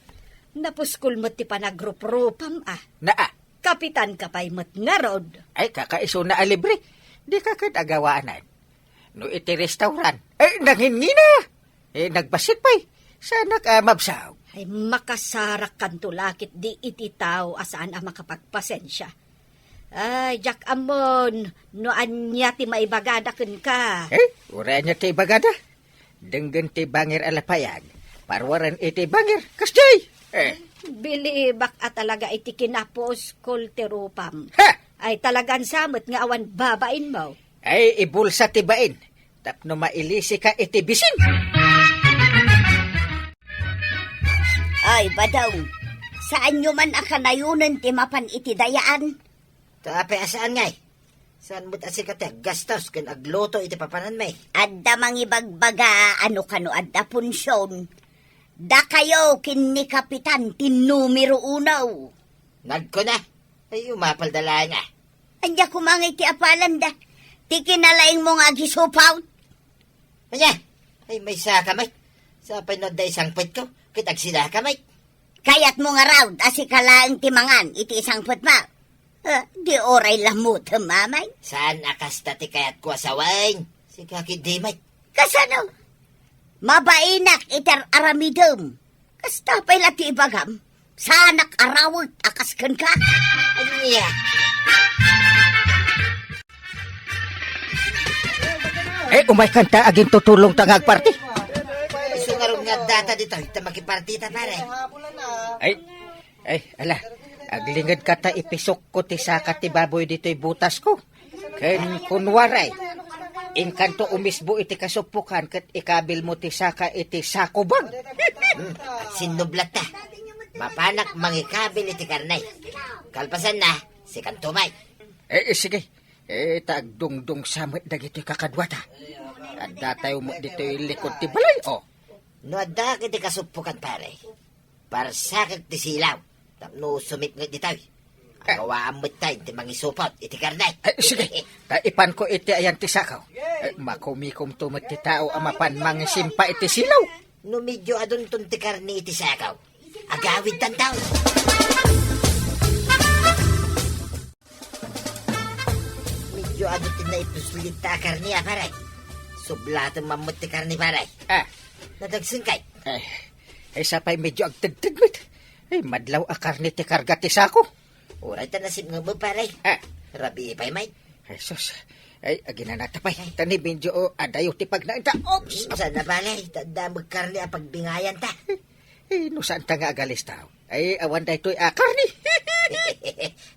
Napuskol met ti panagruprupam, ah. Naa. Kapitanka pay met ngarud. Ay, kakaisuna a libre. Dika ket agawaanan. No iti restaurant, eh, nangingina! Eh, nagbassit pay. Saanak a mabsag. Ay, makasarakkanto la ket di iti tao a saan a makapagpasensia. Ay, diak ammon no ania ti maibagada kenka. Eh, uray ania ti ibagada? Denggen ti bangir a lapayan, paruaren iti bangir, kasdiay! Eh. Bilibak a talaga iti kinapuskol ti rupam. Ha! Ay, talagan sa met nga awan babainmo. Ay, ibulsa ti bain tapno mailisika iti bisin. Ay, Badong, saanyo man a kanayonen ti mapan iti dayaan? Ta apay a saan ngay? Saan met a sika ti aggastos ken agluto iti papananmi? Adda mangibagbaga a no kano adda punsion. Dakayo ken ni Kapitan ti numero uno. Nagkuna, ay umapalda laeng a. Ania koma ngay ti apalanda? Ti kinalaingmo nga agisupawt? Ania? Ay, maysaka met. Sapay no adda isangpetko, ket agsidaka met. Kayatmo ngarud a sika laeng ti mangan iti isangpetmo? Ah, di uray lammutem, amay? Saan a kasta ti kayatko a sawen? Sika ket di met. Kasano? Mabainak iti ar-aramidem. Kasta pay la ti ibagam. Saanak a rawek a kas kenka. Ania? Eh, umaykan ta agintutulong ta nga agparti. Isu ngarud nga addata ditoy, ta makipartita, pare. Ay, ay, ala, aglingedka ta ipisokko ti saka ti baboy ditoy butasko. Ken kunwaray, inkanto umisbo iti kasuppukan ket ikabilmo ti saka iti sako bag. Hmm, agsinnublatta. Mapanak mangikabil iti karne. Kalpasanna, sikanto met. Eh, eh, sige. Eh, ta agdungdungsa met dagitoy kakaduata. Addatayo met ditoy likod ti balay, oh. No addaak iti kasuppukan, pare, parsakek ti silaw tapno sumipnget ditoy. Eh. Agawaan met tayo ti mangisupot iti karne. Eh, sige. Ta ipanko iti ayan ti sakaw. Eh, makumikomto met ti tao a mapan mangisimpa iti silaw. No medyo adunton ti karne iti sakaw, agawidtan tayo. Medyo adu ti naipuslit ta a karne, a, pare. Sublaten man met ti karne, pare. Ah. Nadagsen kay? Eh, eh, sapay medyo agtedted met. Eh, madlaw a karne ti karga ti sako. Uray ta nasipnget mo, pare. Ah. Rabii pay met. Jesus. Ay, aginanata pay. Ay. Tani medyo, oh, adayo ti pagnaenta. Oops! Saan na, pare? Ta adda met karne a pagbingayan ta. Eh, no saan ta nga agalista? Ay, awan daytoy a karne.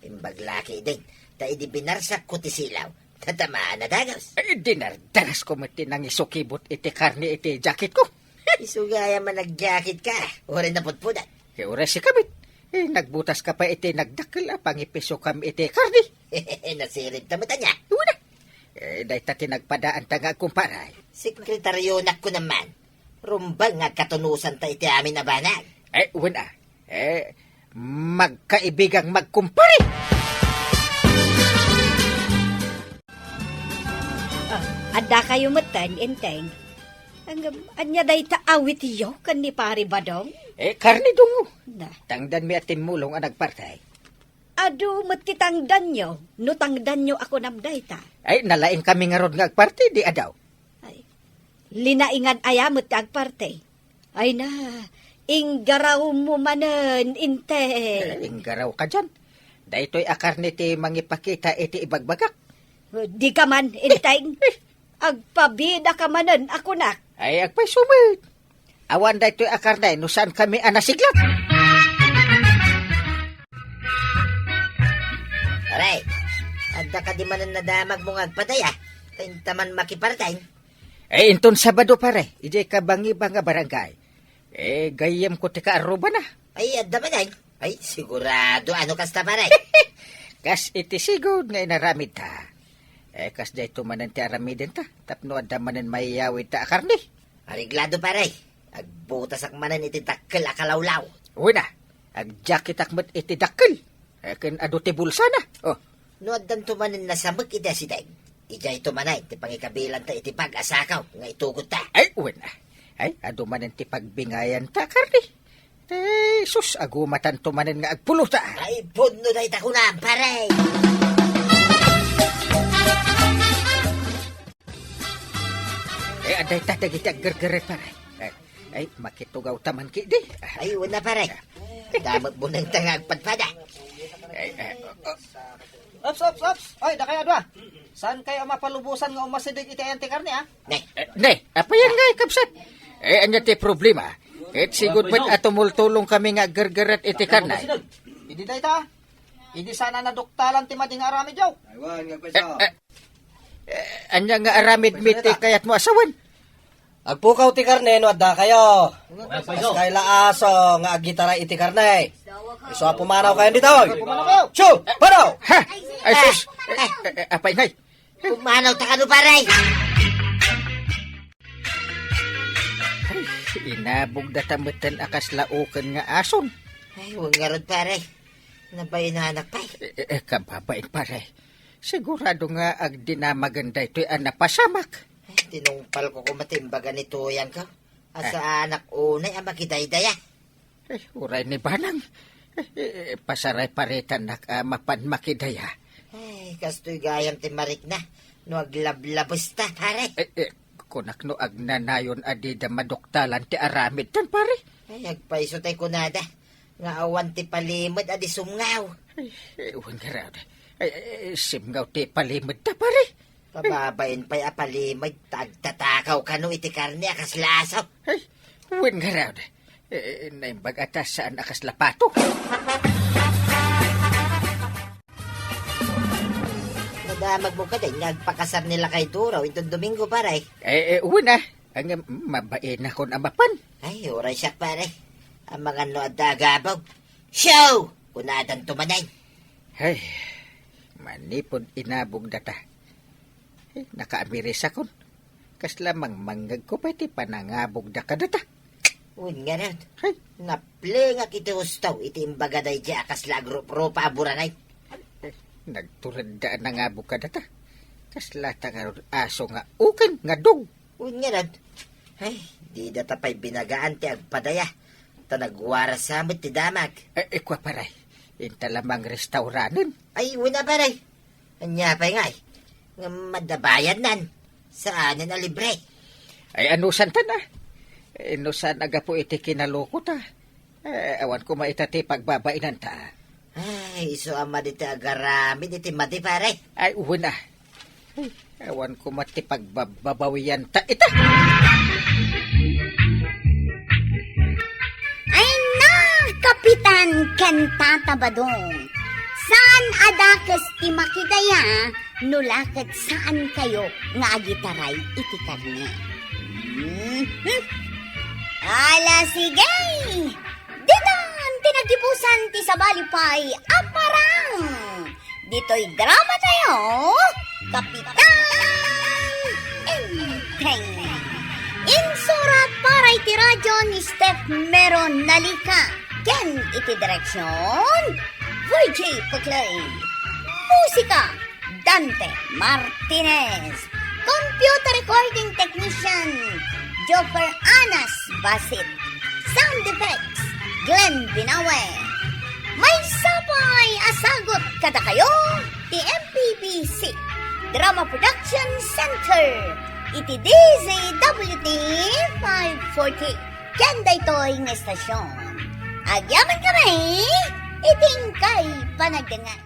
Imbag la ketdin, ta idi binarsakko ti silaw, tatamaan a dagus. Ay, dinardarasko met ti nangisukibot iti karne iti jacketko. Isu gayam a nagjacket ka, uray napudpudan. Ay, uray sika met. Ay, nagbutas ka pay iti nagdakkel a pangipisukam iti karne. Nasirib ta met ania. Wen a. Ay, dayta ti nagpadaanta nga agkumpare. Sekretarionak kunam man. Rumbeng nga agkatunusanta iti amin a banag. Ay, wen a. Ay, magkaibigak magkumpare. Ah, addakayo metten, Enteng. Ngem, ania dayta awityo ken ni Pari Badong? Ay, karne dungo. Na. Tangdanmi a timmulong a nagparti. Adu met ti tangdanyo, no tangdanyo a kunam dayta. Ay, nalaingkami ngarud nga agparti, di adu. Ay, linaingan aya met ti agparti. Ay na, inggarawmo manen, Enteng. Eh, inggaraw ka dian. Daytoy a karne ti mangipakita iti ibagbagak. Di ka man, Enteng. Agpabida ka manen a kunak. Ay, agpayso met. Awan daytoy a karne no saan kami a nasiglat. Pare, adda kadi manen nadamagmo nga agpadaya? Ta inta man makipartayn. Eh, inton Sabado, pare, idiay kabangiba nga barangay. Eh, gayyemko ti kaarrubana. Ay, adda manen. Ay, sigurado, ano kasta, pare? Kas iti sigud nga inaramidta. Eh, kasdiayto manen ti aramidenta, tapno adda manen maiyawidta a karne. Areglado, pare. Agbutasak manen iti dakkel a kalawlaw. Wen a, agjacketak met iti dakkel. Eh, ken adu ti bulsana. Oh. No addanto manen nasamek iti asideg, idiayto manen ti pangikabilanta iti bag a sakaw nga itugotta. Ay, wen a. Ay, adu manen ti pagbingayanta, karne. Ay, sus, agumatanto manen nga agpulota. Ay, pudno dayta kunam, pare. Eh, adayta dagiti aggergeret, pare. Eh, ay, makitugawta man ketdi. Ay, wen a, pare. Damet bunengta nga agpadpada. Ay, eh, oh, oh. Ops, ops, ops! Oy, dakayo a dua! Saan kayo a mapalubosan nga umasideg iti ayan ti karne, a? Ne. Eh, ne, apayan nga, kabsat? Eh, ania ti problema? Ket sigud met a tumultulong kami nga aggergeret iti karne. Idi dayta, idi sana naduktalan ti madi nga aramidyo. Aywan, nga Eh, eh, eh, ania nga aramidmi ti kayatmo a sawen? Agpukaw ti karne no adda kayo. Kas kayla aso nga agitaray iti karne. Isu a pumanaw kayo ditoy. Pumanaw kayo. Siu! Panaw! Ha? Ay, sus! Eh, eh, eh, apay ngay. Pumanaw ta kano, pare? Ay, inabog data metten a kasla uken nga ason. Ay, wen ngarud, pare. Nabainanak pay. Eh, eh, eh, kababain, pare. Sigurado nga agdinamagen daytoy a napasamak. Ay, tinungpalko koma ti imbaga ni Tuyangko. Ah. Saanak unay a makidaydaya. Eh, uray ni Banang. Eh, eh, eh, pasaray-paritanak a mapan makidaya. Ay, kastoy gayam ti marikna. No aglablabesta, pare. Eh, eh, kunak no agnanayon a dida maduktalan ti aramidtan, pare. Ay, agpayso tay kunada. Nga awan ti palimed a di sumngaw. Ay, eh, wen ngarud. Ay, eh, simngaw ti palimedta, pare. Kababain pay a palimed ta agtatakaw kano iti karne a kasla aso. Ay, wen ngarud. Eh, naimbag a ta saan a kasla pato. Nadamagmo kadi nga agpakasar ni Lakay Duro inton Domingo, pare. Eh, eh, wen a. Ngem mabainakon a mapan. Ay, uray siak, pare. Amangan no adda agabog. Siu! Kunadanto manen. Ay, manipud inabog data. Eh, nakaamirisakon. Kasla mangmangngegko pay ti panangabogda kadata. Wen ngarud. Hay. Naplengak iti husto iti imbaga daydiay a kasla agrup-rupa a buranay. Eh, nagturedda a nangabog kadata. Kasla ta ngarud aso nga uken nga dog. Wen ngarud. Ay, didata pay binagaan ti agpadaya. Ta nagwarasa met ti damag. Eh, eh, kua, pare. Inta la mangrestauranen. Ay, wen a, pare. Ania pay ngay? Ngem adda bayadnan. Saanen a libre. Ay, anusantan a. Eh, no saan a gapu iti kinalokota. Eh, awan koma ita ti pagbabainanta. Ay, isu a madi ti agaramid iti madi, pare. Ay, wen a. Ay, awan koma ti pagbababawianta ita. Ay, na, Kapitan! ken Tata Badong. Saan a dakes ti makidaya no la ket saankayo nga agitaray iti karne. Mhm. Ala, sige! Ditan ti naggibusan ti sabali pay a parang. Ditoy drama tayo, Kapitan Enteng. Insurat para iti radyo ni Steph Mero Nalica ken iti direksyon, Virgie Paclay. Musika, Dante Martinez. Computer recording technician, Joffer Anas Basit. Sound effects, Glenn Binawe. Maysa pay a sagut kadakayo ti M P B C Drama Production Center iti D Z W T five forty. Ken daytoy nga estasyon. Agyaman kami iti inkay panagdengngeg.